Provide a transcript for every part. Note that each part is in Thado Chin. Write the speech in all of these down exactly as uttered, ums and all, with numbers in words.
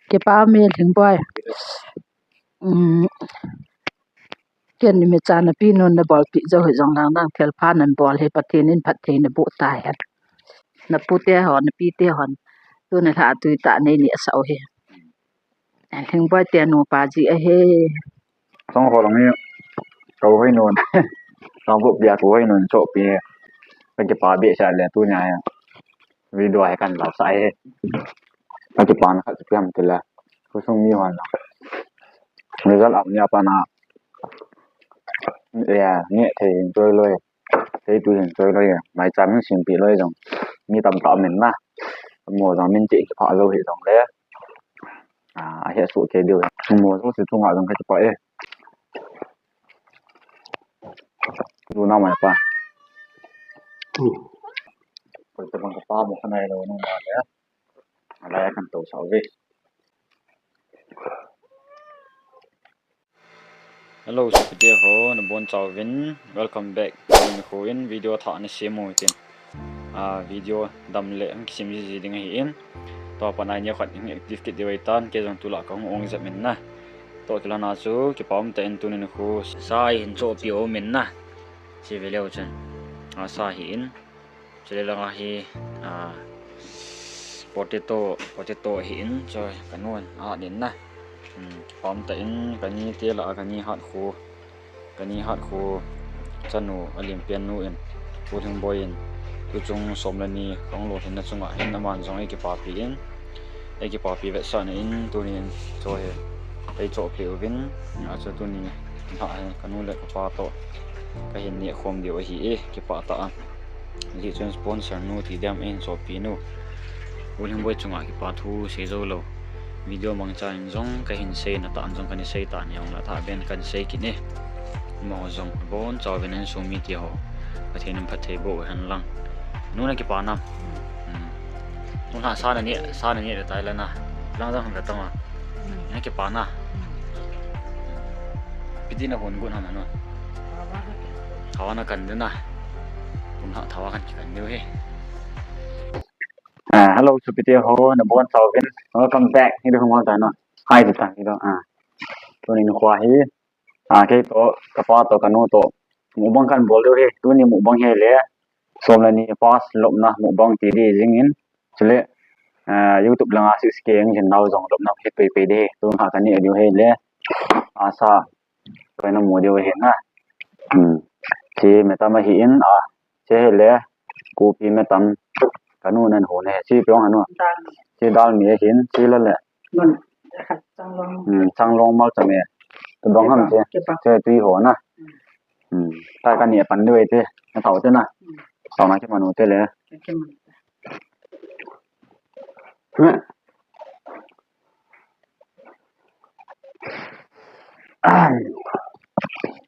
Kipa me Lhingboi. Um, ken ni mi cha na pi nun na bol pi jo hi jong dang dang thil pha nan bol hi Pathen in phatthei na bu ta hen. Na pu te hon, na pi te hon. Tu na lha tui ta nei ni asa o hi. Lhingboi te nu pa ji a he. Song ho long ni. Kau hoi nun. Song bu bia ku hoi nun cho pi he. Ka kipa be sa le tu nya he. Video he kan la sa he. Ka kipa na kha pi ham ti la. Ku sung mi hon la. Result up nya pa na. Ya, ni thei toi loi. Thei tu hin toi loi. Mai cham hin sim pi loi jong. Mi tam ta min na. Mo jong min che ki pha lo hi jong le. A, a he su ke diu. Mo jong si tu nga jong ka pa e. Du na mai pa. Ko te bang ka pa mo ka nai lo nu na le. A la ya kan to sa ve. Hello, sopite ho, nabon chauvin, welcome back. Nikho in video thah na sem u hitin. A, video dam le hung kisem ji ji ding ahi in. Tua pat a ni khat hung active kit diu ahi tan, kei jong tulai kahung ong jep in na. Tua kilhon a chu, kipa um tah in tuni nikho sa hi hin chohpeh u um in na. Che ve leu chun. A, sa hi in. Chule langa hi, a, potato, potato ahi in, chu ka nun a hat in na. Hmm, kipa um tah in, ka ni te lah a, ka ni hat khu, ka ni hat khu, chanu, a lim pian nu in, Pu Lhingboi in, tu chung som le ni, ka hung lolhin na chunga hin, aman jong ei kipapi in, ei kipapi vetsahna in, tuni in, chu hi, ei chohpeh uvin, a chu tuni, ha, ka nu le ka pa toh, ka hin neh khom diu ahi e, kipah tah a. Hijeh chun sponsor nu ti diam, eihin chohpeh nu. Pu Lhingboi chunga kipa thu sei jou lou. Video mangcha in jong kahin sei, na tah in jong kana sei tah, neo la tah ben kana sei kit e. Amaho jong bon chauvin insung mite ho. Pathen in phatthei boh u hen lang. Nu na kipa nam. Hmm. Tun ha sa na neh, sa na neh le tai la na. Lang jong hung ka tong a. Na kipa na. Piti na hon gun ha na no. Thawa na kan de na. Kum ha thawa kan ki kan de he. Ah, hello, sopite ho, nabon chauvin. Welcome back. Hi de hung ta na. Hi de ta hi do. Ah. Tuni nikho hi. Ah, kei toh, ka pa toh, ka nu toh. Mukbang kan bol diu he. Tuni mukbang hi le. Som le ni pass lopna mukbang ti di jing in. Chule, ah, YouTube langa six K ang jin nau jong lopna hi pei pei di. Tun ha ka neh diu he le. Asa. Koi na mu diu he na. Hmm. Chi me tam ahi in a. Che he le, kopi me tam, ka nu nan ho ne, che piong hanu. Dal. Che dal mi ahin, che la le. Nun, khat changlong. Hmm, changlong mal cham e. Tu dong ham che, kipa. Che tui ho na. Hmm. Hmm. Ta ka ni pan doi te, na tau te na. Hmm. Tau na ke manu te le. Ke manu. Hmm.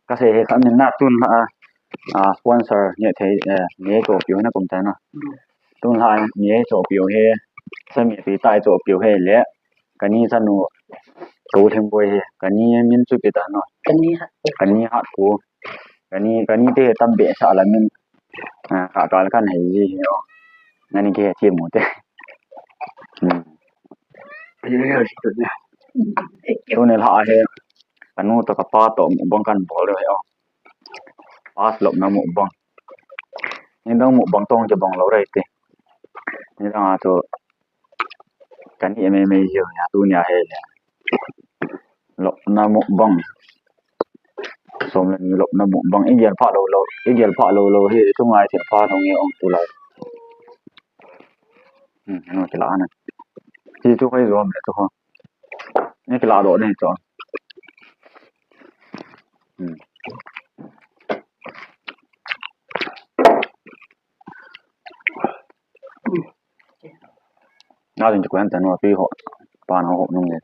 Ka sei he kha min na tun ha, a, sponsor neh thei, eh, neh chohpeh u na kum ta na. Tun ha neh chohpeh u he, sa mi pi tai chohpeh u he le, ka ni chanu, ka u Lhingboi he, ka ni min chu pi ta no. Ka ni hat. Ka ni hat khu. Ka ni, ka ni te tam be sa la min. Ah, ka kal kan hei ji hi o. Nani ke thi mu te. Hmm. Tuni lha he. Ka nu toh ka pa toh mukbang kan bol le o. Pass lopna mukbang. Nidang mukbang tong kibang lou rei te. Nidang a chu Ka ni M M A hiu nia, tunia hi le. Lopna mukbang. Som le ni lopna mukbang. I gel pha lou lou. I gel pha lou lou hi. Tungai thil pha thong hi ong tu lai. Hmm, ano kila na. Hi tu kai zom le tu ho. Ni kila do ni to. Hmm. Na jing kuan tan wa pi ho. Pa na ho nung le.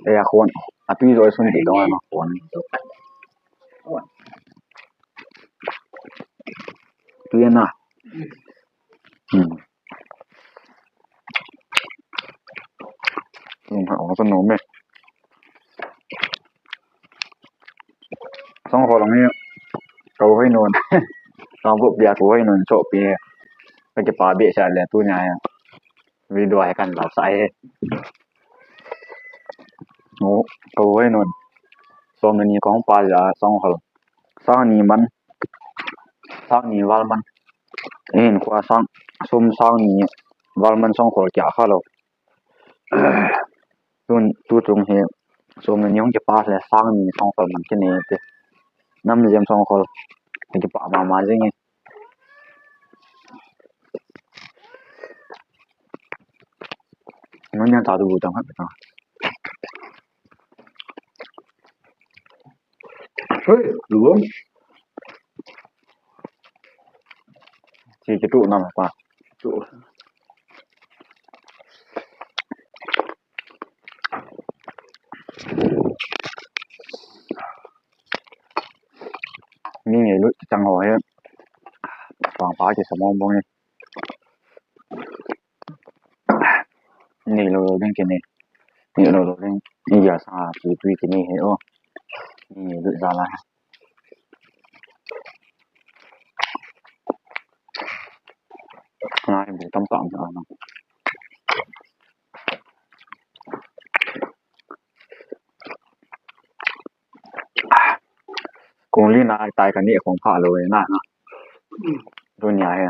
E a khon. A pi jo sun ti dong a khon. Tu ya na. Hmm. Tum ha ong sa nom e. Song ho long ni. Ko hoi non. Song ko pia ko hoi non cho pi. Ka kipa be sa le tunia. Video hi kan la sa e. No, ko hoi non. Som ni kong pa ja song hol. Sang ni man. Sang ni val man. In kwa sang sum sang ni val man song hol kya kha lo. Tun tu tung hi som ni hong kipa le sang ni song hol man kini te. Nam jem song hol. Kipa ma ma jing e. Ngon yang ta tu bu tang ha. Hei, lu bom. Chi ki tu nam pa. Tu. Mi ngei lut chang ho he. Pang pa ki sa mong bong ni. Ni lo lo ding kini. Ni lo lo ding. Ni ya sa ki tui kini he o. Ni lut za la. Ngai bu tam tam na. Kong li na tai kani kong pha lo na. Dunia he.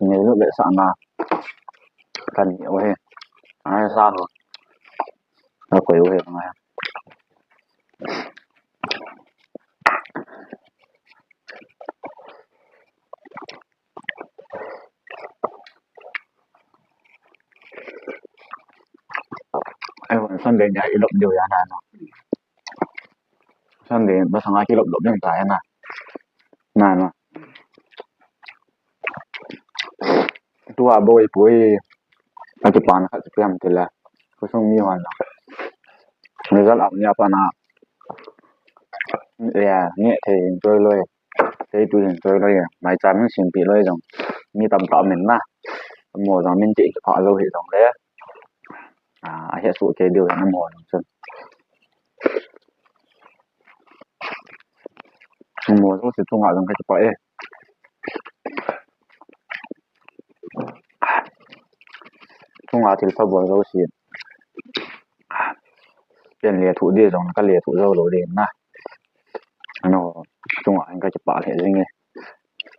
Ni lo le sa na. Kani o he. Ai sa ho. Akoi u he ngai. Ai, Sunday nia i lop diu ya na no. Sunday masanga ki lop lop ding ta ya na. Na no. Tua boi pui. Ati pan khat pi ham tila. Khosung mi hon la. Result up nia pa na. Ya, ni thei enjoy loi. Thei tu enjoy loi. Mai cha min sim pi loi jong. Mi tam ta min na. Mo jong min ti pha lo hi jong le. A, a he su ke diu na mo jong chun. Mo jong si chunga jong ka pa e. Chunga thil pha bol jo si. Ken le thu di jong ka le thu jo lo di na. Ano, chunga ka pa le jing e.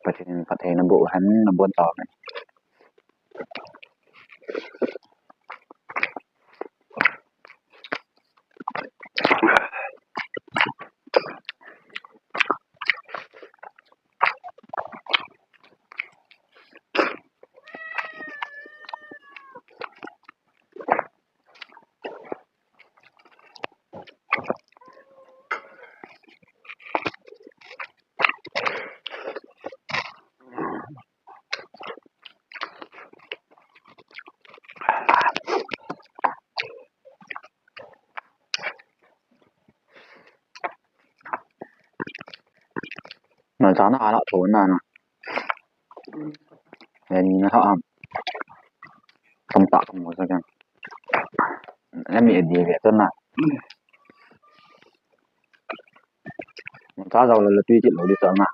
Pathen in phatthei naboh hen, nabon tau hen. Malcha na ala tho na na. Ani na ha am. Kam ta kam mo sa kan. Ani e di ve to na. Malcha jao la la tui kit lo di to na.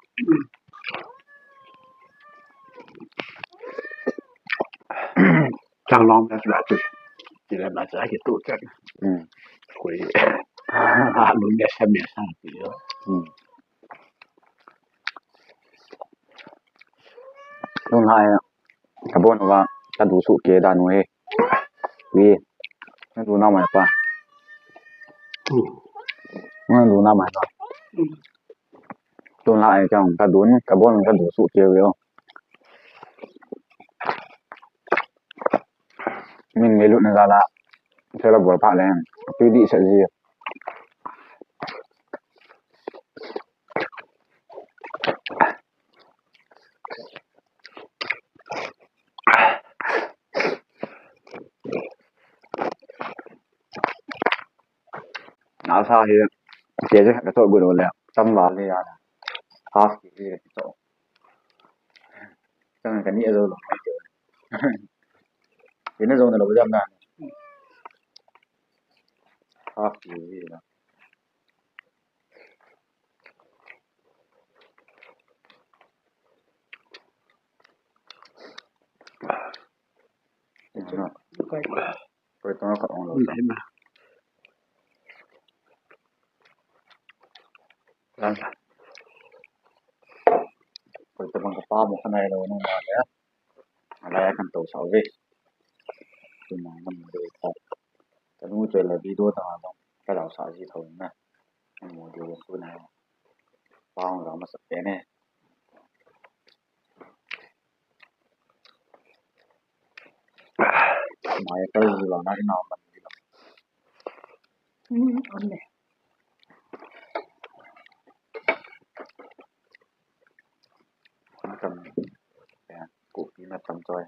Chang long na la tu. Ti la malcha ki tu chan. Hmm. Koi. Ha lu me sa me sa ti yo. Hmm. Tun lai, ka bon uva, ka du su ke dan u he. Wi, na du na mai pa. Na du na mai pa. Tun lai, ka, ka du, ka bon, ka du su ke wi o. Min me lu na za la, thela bol pha le, tu di sa ji. Asa hi, ke je ka to gu lo le, tam va le ya. Half ke je to. Tam ka ni zo lo. Ke na zo na lo jam na. Half ke je. Koi tong ka ong lo. Koi tong ka pa mo ka nai lo na ma le. Ala ya kan to sa ve. Tu ma na mo de ta. Ka nu che la video ta na. Ka lau sa ji tho na. Mo de ku na. Pa ong la ma sa pe ne. Mai ka ji la na ina man ji la. Hmm, on de. Kam. Ya, ku pi na tam choi.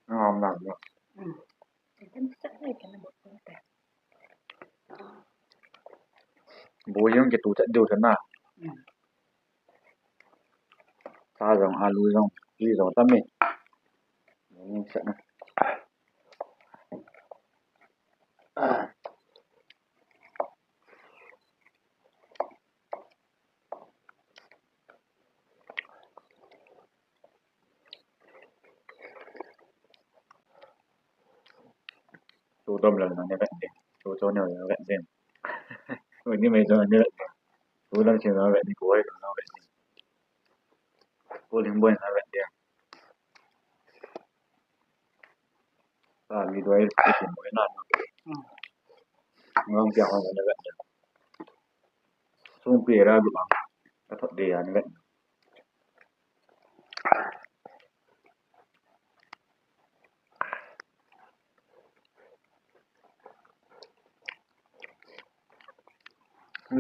Ngon lắm. Bui jong kitu chat diu tana. Sa jong, alu jong, pi jong tam e. Bui jong chat na. Tu dom lel na ne vet ding. Tu cho neo ne vet ding. Tu ni mai cho ne vet ding. Tu lam chen na vet ding, ko ai na vet ding. Ko ling boi na vet ding. Sa mi doi ki chen boi na. Ngam pia ho ne vet ding. Sung pi ra du bang. Ka thot de ya ne vet.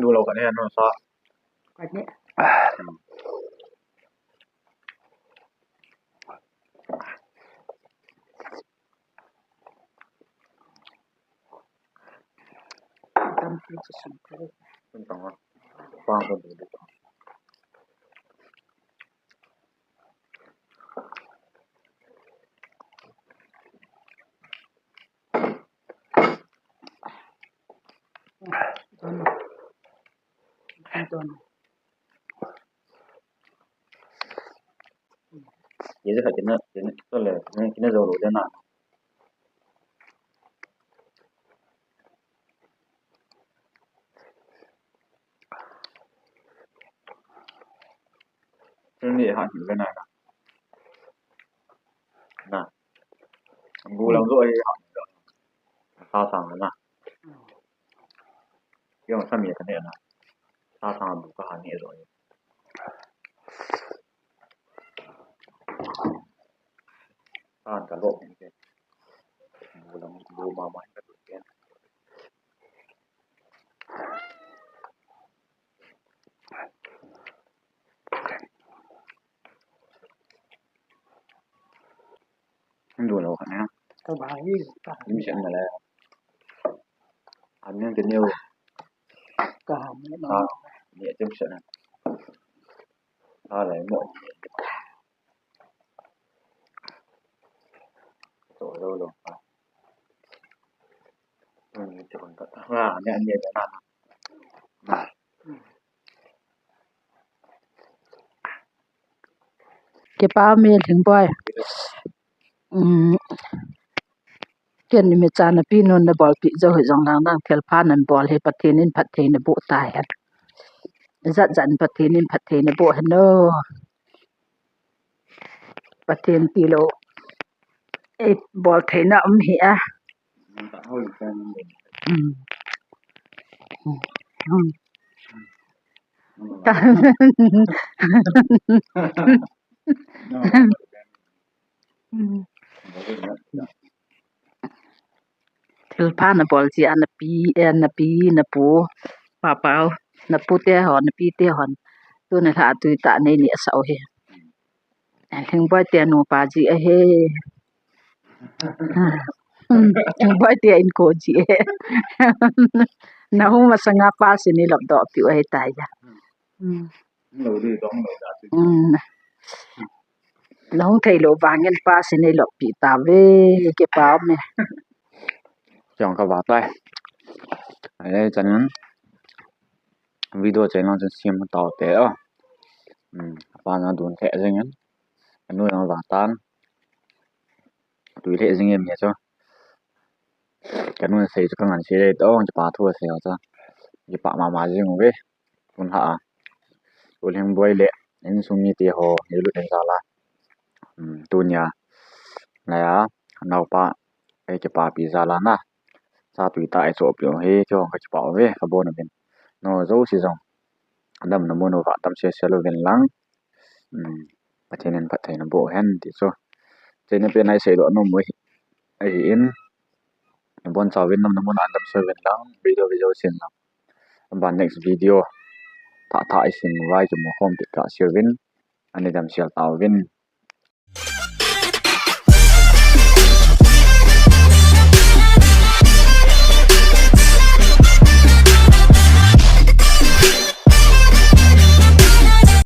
Du lo ka ne no sa. Ka ne. Ye je kha kina, kina, tole, kina, kina jo lo de na. Ni ha ni le na na. Na. Bu lam jo ai ha. Sa sang na. Yong sa mi ka ne na. Sa sang bu ka ha ni jo. Sa ka lo ni ke. Bu lam bu ma ma ka ke. Ndu lo ka ne. Ka ba hi ka. Ni se na le. An ne ke ne o. Ka ha ne no. Ni tem se na. A le mo. To lo lo. Hmm, to ka. Ha, ne ne na. Kipa mi Lhingboi. Um, ken mi cha napi nun na bolpi jou hi jong lang lang thilpha nan bol hi Pathen in phatthei naboh tai hen. Jat jat in Pathen in phatthei naboh hen o. Pathen tilou. Ei bol theina um hi a. Um. Um. Thilpha nabol jeh a napi, eh, napi, napu, papau, napu te hon, napi te hon. Tuni lha tui tah nei neh sah u hi. Eh, Lhingboi te nupa ji ahi. Boi tia in ko ji e. Nahung masanga pa sin neilop doh piu ahitai ja. Hmm. Nahung theilou vangin pa sin neilop pi tauve, kipa ume. Chong kava tai. Ai, chan video channel chun sem tau te o. Hmm, pa na dun the jing in. Anu yang vatan. Tui lheh jing em ni chu. Kanu sei chu kangansei le tong, kipa thu sei chu. Kipa mama jing uve. Tun ha a. Ulhing boi le insung mite ho neilut in jal a. Hmm, tunia. Naya, naopa, ei kipapi jal a na. Sa tui tah ei chohpeh u hi, keiho kakipa uve, kabon uvin. Nao jouse jong. Damna mun uva damsel sel uvin lang. Hmm, Pathen in phatthei naboh hen ti chu. Cheina pen a isei doh nom u ahi, ahin. Nabonchauvin damna mun a damsel uvin lang, video video sin lang. Aban next video. Thah thah isin uva kimu khom kit kah seuvin. Ani damsel tauvin.